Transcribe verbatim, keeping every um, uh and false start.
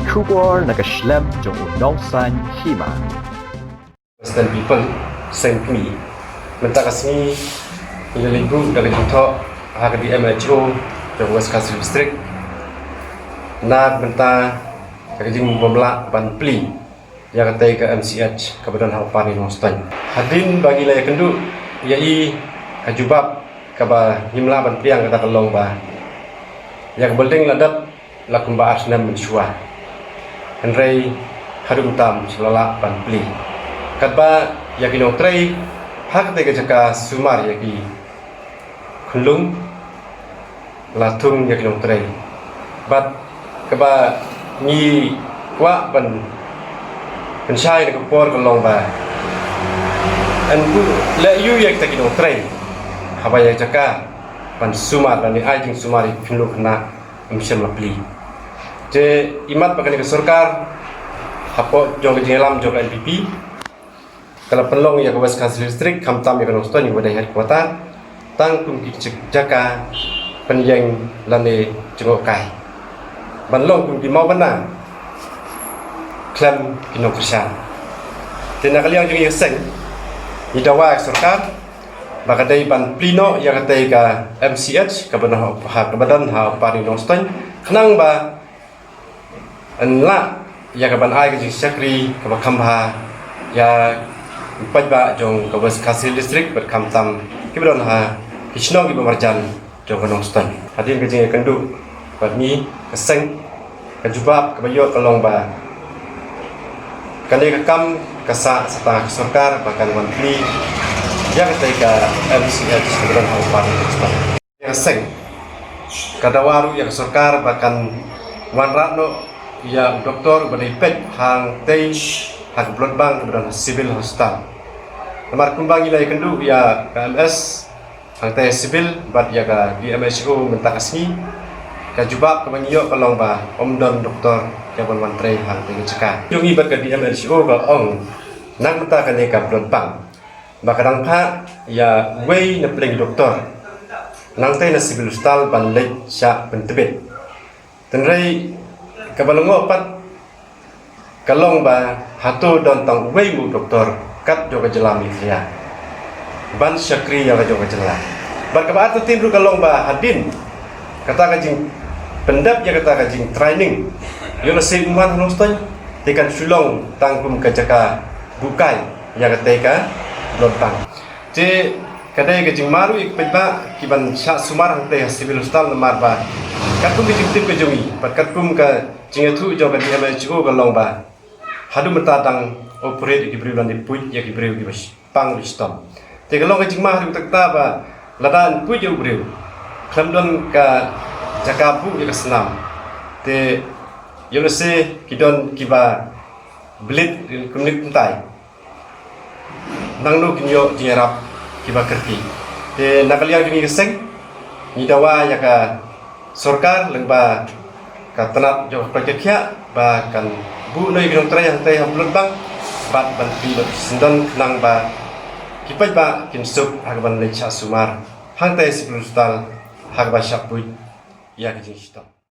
Khubor na ka shlem jong u nongsan hima. Western People, Seng Kmie. Mynta ka sngi ngi la leit buh da ka jingthoh ha ka D M H O jong West Khasi District. Na mynta ka jingmut bym lah ban plie ïa katei ka M C H kaba don ha u Parni Nongstoiñ. Hadien ba ngi la ïakynduh ïa i, ka jubab kaba ngim lah ban pdiang kata ka long ba ïa ka building la dep la kumba ar snem mynshuwa. Hynrei haduh mynta ym shym la lah ban plie. Katba ïa ki nongtrei ha katei ka jaka sumar ïa ki khunlung la thung ïa ki nongtrei. Bad kaba ngi kwah ban pynshai na ka por ka long ba yn buh leh aiu ïa kita ki nongtrei haba ïa jaka ban sumar lane ai jingsumar ïa ki khunlung khynnah ym shym la plie. Te imat ba kane ka sorkar hapoh jong ka jingïalam jong ka N P P ka la pynlong ïa ka West Khasi District khamtam ïa ka Nongstoiñ kaba dei headquarter tang kum ki jaka pynïeng lane jngohkai ban long kum ki mawbynna khlem ki nongkyrshan. Te na ka liang jong ngi ka seng ngi dawa ïa ka sorkar ba ka dei ban plie noh ïa katei ka M C H kaba don ha, kaba don ha u Parni Nongstoiñ khnang ba yn lah ïa ka ban ai ka jingshakri kaba kham bha ïa ki paidbah jong ka West Khasi District bad khamtam kiba don ha ki shnong kiba marjan jong ka Nongstoiñ. Hadien ka jingïakynduh bad ngi ka seng, ka jubab kaba ïoh ka long ba kane ka kam ka sah sa tang ka sorkar ba kan wan plie ïa katei ka M C H kaba don ha u Parni Nongstoiñ. Ïa ka seng ka dawa ruh ïa ka sorkar ba kan wanrah noh ïa u doktor ba dei peit hangtei ha ka blood bank kaba don ha Civil Hospital. Namar kumba ngi la ïakynduh ïa ka M S hangtei ha Civil bad ïa ka D M H O mynta ka sngi, ka jubab kaba ngi ïoh ka long ba ym don doktor ïa ban wan trei hangtei ka jaka. Jong ngi bad ka D M H O ka ong nang mynta kane ka blood bank ba ka dang phah ïa uwei na pdeng doktor nangtei na Civil Hospital ban leit shah pyntbit. Hynrei kaba lyngngoh pat ka long ba hato don tang uwei u doktor kat jong ka jylla Meghalaya ban shakri ïa la jong ka jylla. Bad kaba artatien ruh ka long ba hadien kata ka jingpyndep ïa kata ka jingtraining ïoh lehse u man ha Nongstoiñ te kan shu long tang kum ka jaka buh kai ïa katei ka blood bank. Te ka dei ka jingma ruh ïa ki paidbah kiban shah sumar hangtei ha Civil Hospital namar ba katkum ka jingtip ka jong ngi bad katkum ka jingïathuh jong ka D M H O ka long ba haduh mynta dang operate ïa ki briew lane puid ïa ki briew kiba pang ruh shitom. Te ka long ka jingma haduh katta ba lada yn puid ïa u briew khlem don ka jaka buh ïa ka snam te ïoh lehse ki don kiba bleed kumne kumtai. Nangno kin ïoh jingïarap kiba kyrkieh. Te na ka liang jong ngi ka seng ngi dawa ïa ka sorkar lyngba ka tnat jong ka koit ka khiah ba kan buh noh ïa ki nongtrei hangtei ha blood bank bad ban plie noh syndon khnang ba ki paidbah kin suk ha kaban leit shah sumar hangtei Civil Hospital ha kaba shah puid ïa ka jingshitom.